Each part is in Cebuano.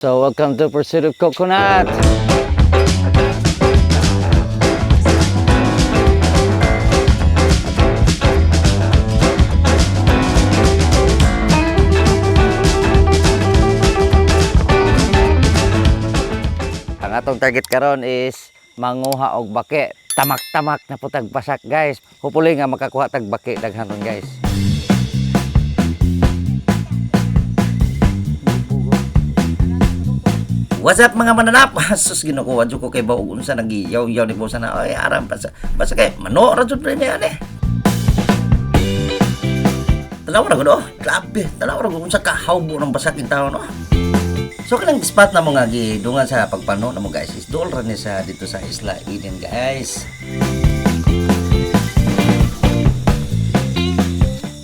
So welcome to Pursuit of Coconut. Ang atong target karon is manguha og bake. Tamak-tamak na putag basak, guys. Hopefully nga makakuha tag bake daghan ron, guys. What's up, mga mananap? Sus, ginukuha jud ko kay baog unsa nagiyaw-yaw ni bosa na ay aram pa sa basta kay mano ra jud ni ani. Tanaw ra gud oh. Grabe, tanaw ra gud unsa ka hawbo ng basak in taon oh. So kanang spot na mga gidungan sa pagpano na mo, guys, is dool ra ni sa dito sa Isla Eden, guys.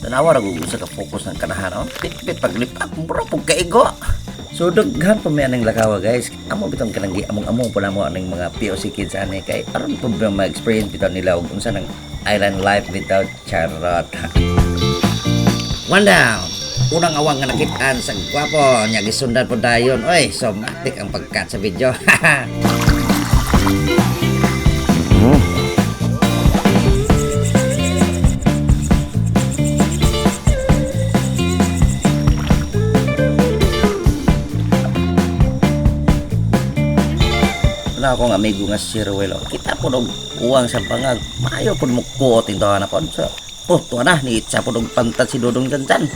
Tanawa ra gud unsa ka focus ng kanahan oh. Pitpit paglipat mura pug kaigo. So daghan pa may aning lakawa, guys. Amo bitong kanang giamong-among pa namo aning mga POC kids ani kay aron po ba ma-experience bitaw nila og unsa nang island life without charot. One down. Unang awang nga nakitaan sa gwapo nya gisundan po dayon. Oy, so matik ang pagkat sa video. Wala akong amigo nga si Ruel. Oh. Kita po og uwang sa bangag. Maayo po mo kuot into na po. So, oh, tuwa na. Niitsa po og pantad si Dudong Janjan.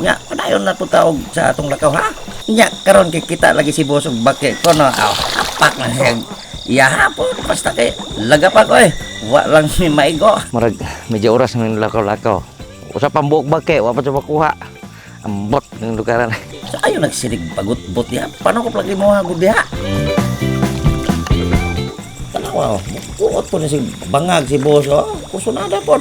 Nya, padayon na po taog sa atong lakaw, ha? Nya, karon kay kita lagi si boss og bake ko, no? Aw, apak na siya. Iya po, basta kay lagapak, oy. Wa lang ni maigo. Murag medyo oras ng lakaw-lakaw. Usa pang buok bake, wa pa siya makuha. Ambot ng lugaran. So, ayo nagsinig bagot-bot niya. Paano ko lagi mo hagod diha? Tanawa, oh. Kuot po ni si bangag si boss, oh. Kusunada po.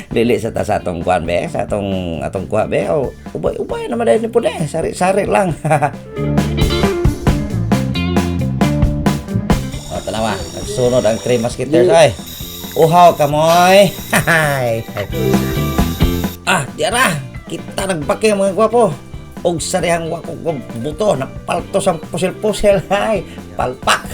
Dili sa ta sa atong kuan be, sa atong atong kuha be. Oh, ubay-ubay naman dahil ni po eh. Sari-sari lang. Oh, tanawa, nagsunod ang Three Musketeers ay. Uhaw kamoy. Hay. Ah, diara. Kita nagbake mga gwapo. Og sarihang wako ko buto napaltos ang pusil-pusil ay palpak.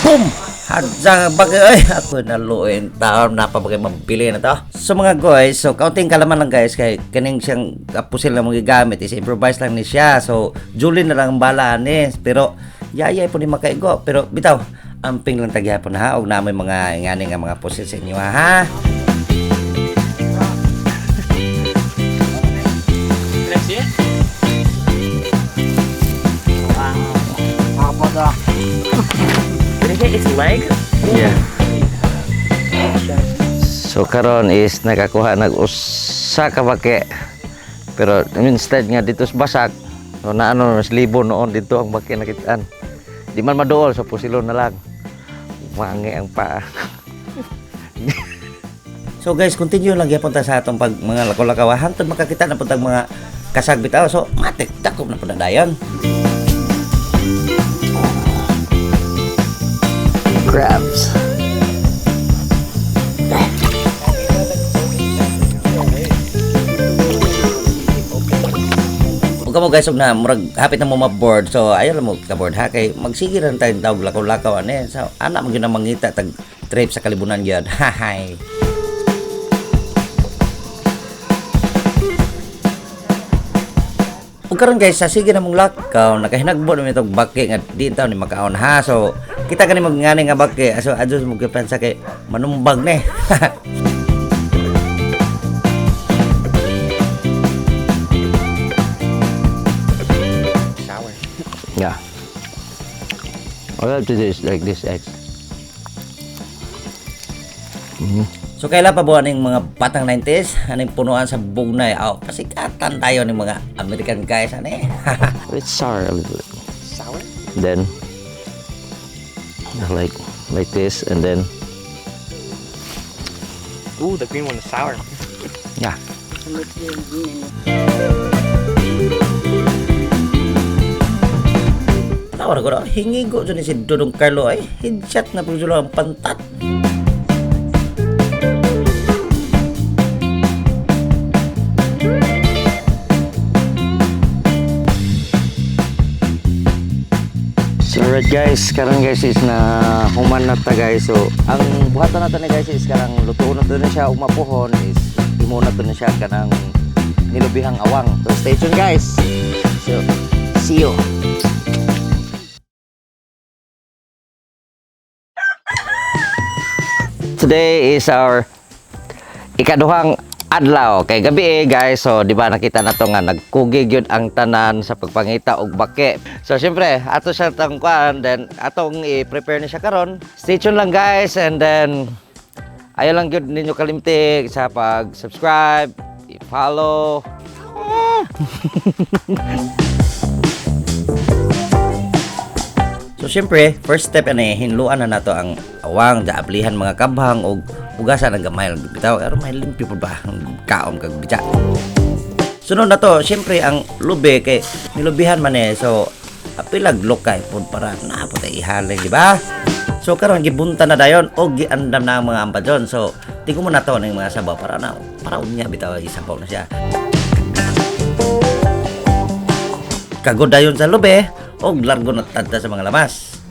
Boom! Hadyang bagay ay ako naluin taon na pa bagay mabili na to. So mga guys, so kaunting kalaman lang, guys, kay kaning siyang pusil na mong gigamit is improvise lang ni siya. So Julie na lang ang bala ni pero yayay po ni makaigo pero bitaw amping lang tagyapon ha og namoy mga ingani nga mga pusil sa inyo ha. Can I see it? Did it hit its leg? Yeah. So karon is nakakuha nag usa ka bake. Pero instead nga dito sa basak, so naano mas libo noon dito ang bake nakitaan. Di man maduol sa pusilon na lang. Wangi ang paa. So guys, continue lang gyapon ta sa atong pag mga lakaw-lakaw hangtod makakita na pud tag mga kasag bitaw. So matik dakop na pud na dayon. Crabs. Ug kamo, guys, og na murag hapit na mo ma-board. So ayaw lang mo ka-board ha kay magsige ra tayong tawag lakaw-lakaw ani. So ana man gyud ang mangita tag trip sa kalibunan gyud. Hahay. Ug karon, guys, sa sige na mong lakaw, nakahinagbo na itong bake nga di taon ni makaon ha. So kita kani magngani nga bake. So adto mo gipensa kay manumbag ni. Sour. Yeah. I love to do is like this eggs. So kaila pa buwan ng mga batang 90s, aning punuan sa bugnay. Aw, pasikatan tayo ng mga American guys ani. It's sour a little bit. Sour? Then like this and then Ooh, the green one is sour. Yeah. Tawar ko na, hingigo dyan ni si Dodong Carlo ay headshot na po ang pantat. So alright guys, karon guys is na human na ta guys. So ang buhaton nato ni guys is karang lutuon na to na siya ug mapuhon is imo na to na siya kanang nilubihang awang. So stay tuned guys. So see you. Today is our ikaduhang adlaw kay gabi eh guys. So di ba nakita na to nga nagkugi gyud ang tanan sa pagpangita og bake. So syempre ato siya tang kuan, then atong i-prepare ni siya karon. Stay tuned lang guys, and then ayaw lang gyud ninyo kalimti sa pag-subscribe, i-follow. So syempre, first step ani hinluan na nato ang awang, daablihan mga kabhang og hugasan ang gamay lang bitaw aron may limpyo pud ba ang kaom kag bitsa. Sunod na to, syempre ang lubi kay nilubihan man eh. So apilag lokay pud para naa po tay ihalin, di ba? So karon gibunta na dayon og giandam na ang mga ambadyon. So tingko mo na to ning mga sabaw para na para unya bitaw isabaw na siya. Kagod dayon sa lubi og largo na tadta sa mga lamas.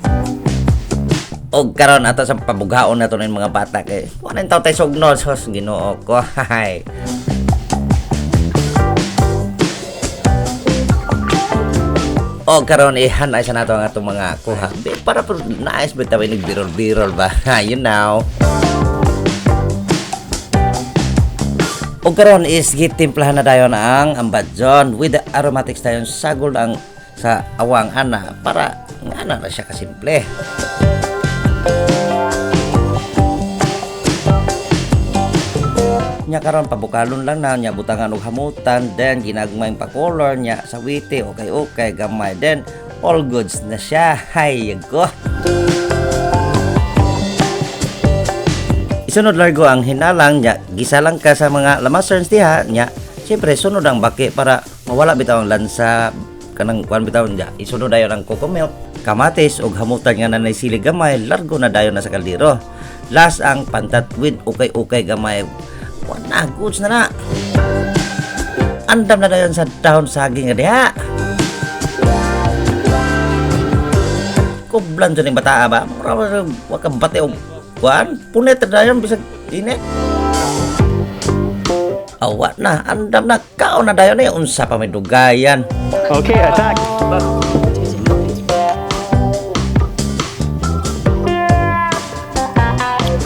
Og karon ato sa pabughaon nato ning mga bata kay wala taw tay sugno, sos Ginoo ko. Hay. Og karon ihanay sa nato ang atong mga kuha. Di, para po nice bitaw nagbirol-birol ba. You know. Og karon is gitimplahan na dayon ang ambadjon with the aromatics dayon sagol ang sa awang ana para nga ana na siya kasimple. Nya karon pabukalon lang na nya, butangan og hamutan, then ginagmay pa color nya sa wite, okay okay gamay, then all goods na siya. Hay ko. Isunod largo ang hinalang nya, gisa lang ka sa mga lamaserns diha nya. Siyempre sunod ang baki para mawala bitaw ang lansa kanang kuan bitaw nya. Isunod dayon ang coco milk, kamatis ug hamutan nga nanay sili gamay, largo na dayon na sa kaldero. Last ang pantat with ukay-ukay gamay. Wala, goods na na. Andam na dayon sa dahon saging nga diha. Kublan dyan yung bataa ba? Mura wa ka bate og kuan, punit na dayon bisag init. Awa na, andam na, kaon na dayon eh, unsa pa may dugayan. Okay, attack.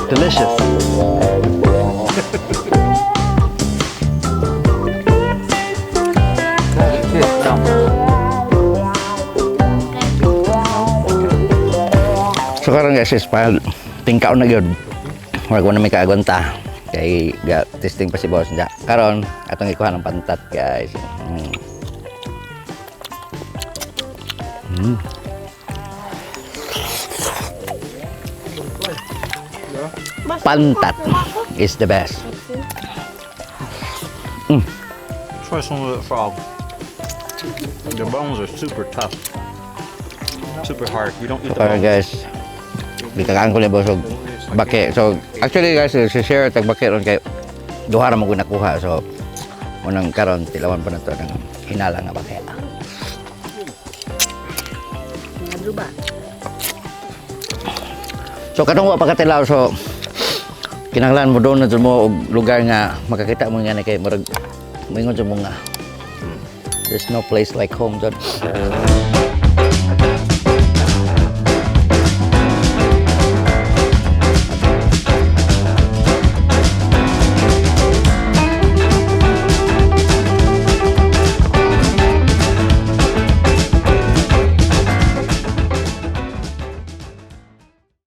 Delicious. So karon guys is pa tingkaon na gyud. Murag wala may kaagwanta kay ga testing pa si boss niya. Karon atong ikuha ng pantat guys. Pantat is the best. Try some of the frog. The bones are super tough. Super hard. You don't eat So the karon bones. guys, gikakaan ko ni boss og bake. So actually guys, si share tag bake ron kay duha ra man ko nakuha. So unang karon tilawan pa na to ng hinala nga bake. So katong wa pa katilaw, so kinahanglan mo doon na jud mo og lugar nga makakita mo nga ni kay murag moingon jud mo nga there's no place like home jud.